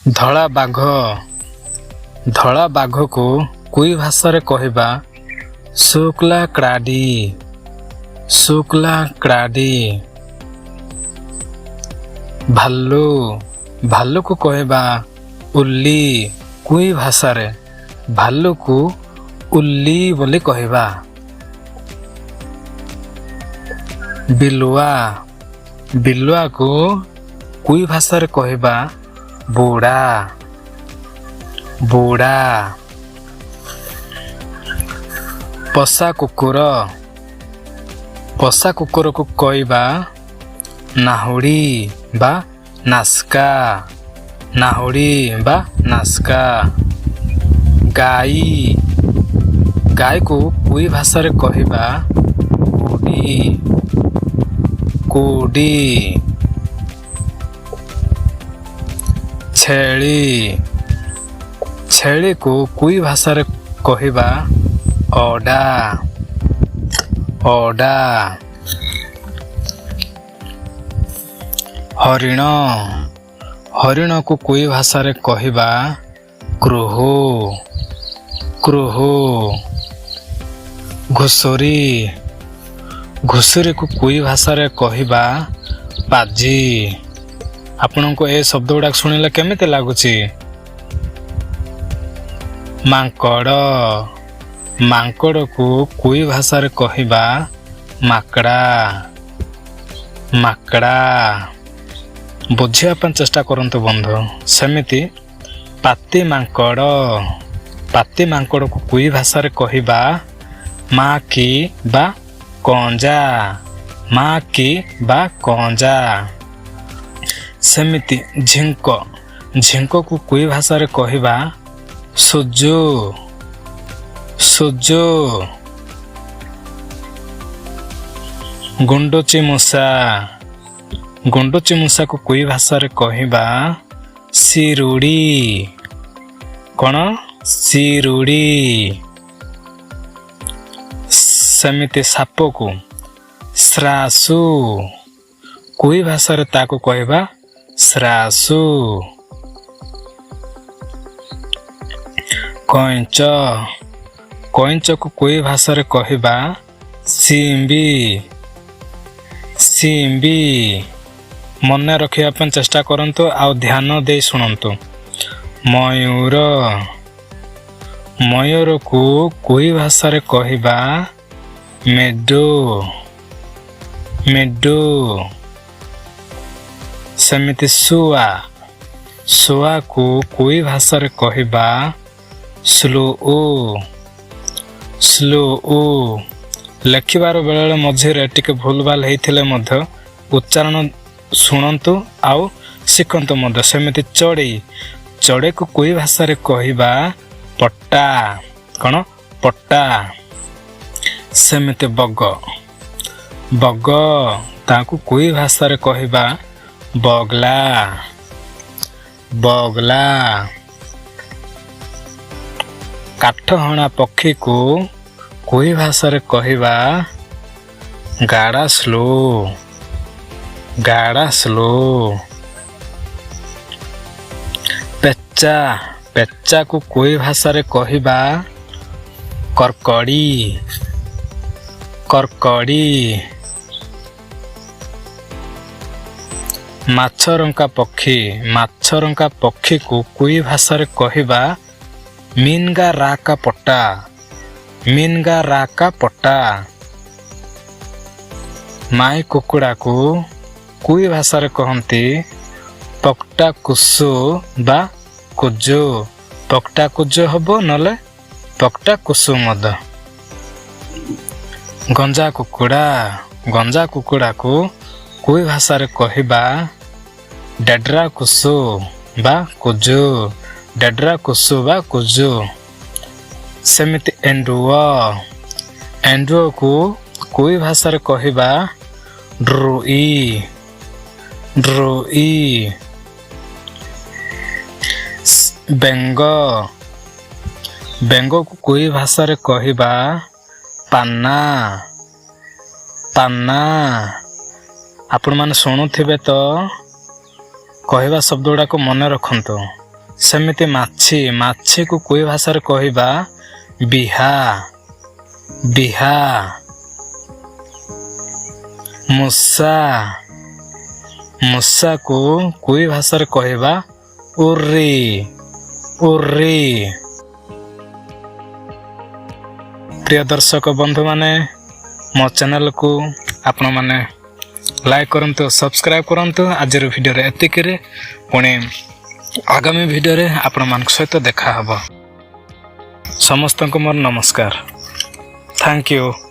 ଧଳା ବାଘ। ଧଳା ବାଘକୁ କୁଇ ଭାଷାରେ କହିବା ଶୁକ୍ଲା କ୍ରାଡି, ଶୁକ୍ଲା କ୍ରାଡି। ଭାଲୁ। ଭାଲୁକୁ କହିବା ଉଲ୍ଲି। କୁଇ ଭାଷାରେ ଭାଲୁକୁ ଉଲ୍ଲି ବୋଲି କହିବା। ବିଲୁଆ। ବିଲୁଆକୁ କୁଇ ଭାଷାରେ କହିବା ବୁଢ଼ା, ବୁଢ଼ା। ପୋଷା କୁକୁର। ପୋଷା କୁକୁରକୁ କହିବା ନାହୁଡ଼ି ବା ନାସ୍କା, ନାହୁଡ଼ି ବା ନାସ୍କା। ଗାଈ। ଗାଈକୁ କୁଇ ଭାଷାରେ କହିବା କୁଡ଼ି, କୁଡ଼ି। ଛେଳି। ଛେଳିକୁ କୁଇ ଭାଷାରେ କହିବା ଅଡା, ଅଡା। ହରିଣ। ହରିଣକୁ କୁଇ ଭାଷାରେ କହିବା କ୍ରୁହୁ, କ୍ରୁହୁ। ଘୁଷୁରୀ। ଘୁଷୁରୀକୁ କୁଇ ଭାଷାରେ କହିବା ପାଜି। ଆପଣଙ୍କୁ ଏ ଶବ୍ଦ ଗୁଡ଼ାକ ଶୁଣିଲେ କେମିତି ଲାଗୁଛି? ମାଙ୍କଡ଼। ମାଙ୍କଡ଼କୁ କୁଇ ଭାଷାରେ କହିବା ମାକଡ଼ା, ମାକଡ଼ା। ବୁଝିବା ପାଇଁ ଚେଷ୍ଟା କରନ୍ତୁ ବନ୍ଧୁ। ସେମିତି ପାତି ମାଙ୍କଡ଼। ପାତି ମାଙ୍କଡ଼କୁ କୁଇ ଭାଷାରେ କହିବା ମା କି ବା କଞ୍ଜା, ମା କି ବା କଞ୍ଜା। ସେମିତି ଝିଙ୍କ। ଝିଙ୍କକୁ କୁଇ ଭାଷାରେ କହିବା ସୁଜୁ, ସୁଜୁ। ଗୁଣ୍ଡୁଚି ମୂଷା। ଗୁଣ୍ଡୁଚି ମୂଷାକୁ କୁଇ ଭାଷାରେ କହିବା ସିରୁଡ଼ି। କ'ଣ? ସିରୁଡ଼ି। ସେମିତି ସାପକୁ ଶ୍ରାସୁ। କୁଇ ଭାଷାରେ ତାକୁ କହିବା ଶ୍ରାସୁ। କଇଁଚ। କଇଁଚକୁ କୁଇ ଭାଷାରେ କହିବା ସିମ୍ବି, ସିମ୍ବି। ମନେ ରଖିବା ପାଇଁ ଚେଷ୍ଟା କରନ୍ତୁ ଆଉ ଧ୍ୟାନ ଦେଇ ଶୁଣନ୍ତୁ। ମୟୂର। ମୟୂରକୁ କୁଇ ଭାଷାରେ କହିବା ମେଡୁ, ମେଡୁ। ସେମିତି ଶୁଆ। ଶୁଆକୁ କୁଇ ଭାଷାରେ କହିବା ସ୍ଲୋ, ସ୍ଲୋ। ଲେଖିବାର ବେଳେବେଳେ ମଝିରେ ଟିକେ ଭୁଲ ଭାଲ ହେଇଥିଲେ ମଧ୍ୟ ଉଚ୍ଚାରଣ ଶୁଣନ୍ତୁ ଆଉ ଶିଖନ୍ତୁ ମଧ୍ୟ। ସେମିତି ଚଢ଼େଇ। ଚଢ଼େଇକୁ କୁଇ ଭାଷାରେ କହିବା ପଟ୍ଟା। କ'ଣ? ପଟ୍ଟା। ସେମିତି ବଗ। ବଗ, ତାକୁ କୁଇ ଭାଷାରେ କହିବା ବଗଲା, ବଗଲା। କାଠହଣା ପକ୍ଷୀକୁ କୁଇ ଭାଷାରେ କହିବା ଗାଡ଼ା ସ୍ଲୋ, ଗାଡ଼ା ସ୍ଲୋ। ପେଚା। ପେଚାକୁ କୁଇ ଭାଷାରେ କହିବା କର୍କଡ଼ି, କର୍କଡ଼ି। ମାଛରଙ୍କା ପକ୍ଷୀ। ମାଛରଙ୍କା ପକ୍ଷୀକୁ କୁଇ ଭାଷାରେ କହିବା ମିନଗା ରାକା ପଟ୍ଟା, ମିନଗା ରାକା ପଟ୍ଟା। ମାଇ କୁକୁଡ଼ାକୁ କୁଇ ଭାଷାରେ କହନ୍ତି ପକ୍ଟା କୁସୁ ବା କୁଜୁ। ପକ୍ଟା କୁଜୁ ହବ, ନହେଲେ ପକ୍ଟା କୁସୁ ମଧ୍ୟ। ଗଞ୍ଜା କୁକୁଡ଼ା। ଗଞ୍ଜା କୁକୁଡ଼ାକୁ କୁଇ ଭାଷାରେ କହିବା ଡେଡ୍ରା କୁସୁ ବା କୁଜୁ, ଡେଡ୍ରା କୁସୁ ବା କୁଜୁ। ସେମିତି ଏଣ୍ଡୁଅ। ଏଣ୍ଡୁଅକୁ କୁଇ ଭାଷାରେ କହିବା ଡ୍ରୁଇ, ଡ୍ରୁଇ। ବେଙ୍ଗ। ବେଙ୍ଗକୁ କୁଇ ଭାଷାରେ କହିବା ପାନା, ପାନା। ଆପଣମାନେ ଶୁଣୁଥିବେ ତ? କହିବା ଶବ୍ଦ ଗୁଡ଼ାକ ମନେ ରଖନ୍ତୁ। ସେମିତି ମାଛି, ମାଛିକୁ କୁଇ ଭାଷାରେ କହିବା ବିହା, ବିହା। ମୂଷା, ମୂଷାକୁ କୁଇ ଭାଷାରେ କହିବା ଉର୍ରି, ଉର୍ରି। ପ୍ରିୟ ଦର୍ଶକ ବନ୍ଧୁମାନେ, ମୋ ଚ୍ୟାନେଲକୁ ଆପଣମାନେ ଲାଇକ୍ କରନ୍ତୁ, ସବସ୍କ୍ରାଇବ୍ କରନ୍ତୁ। ଆଜିର ଭିଡ଼ିଓରେ ଏତିକିରେ। ପୁଣି ଆଗାମୀ ଭିଡ଼ିଓରେ ଆପଣମାନଙ୍କ ସହିତ ଦେଖା ହେବ। ସମସ୍ତଙ୍କୁ ମୋର ନମସ୍କାର। Thank you.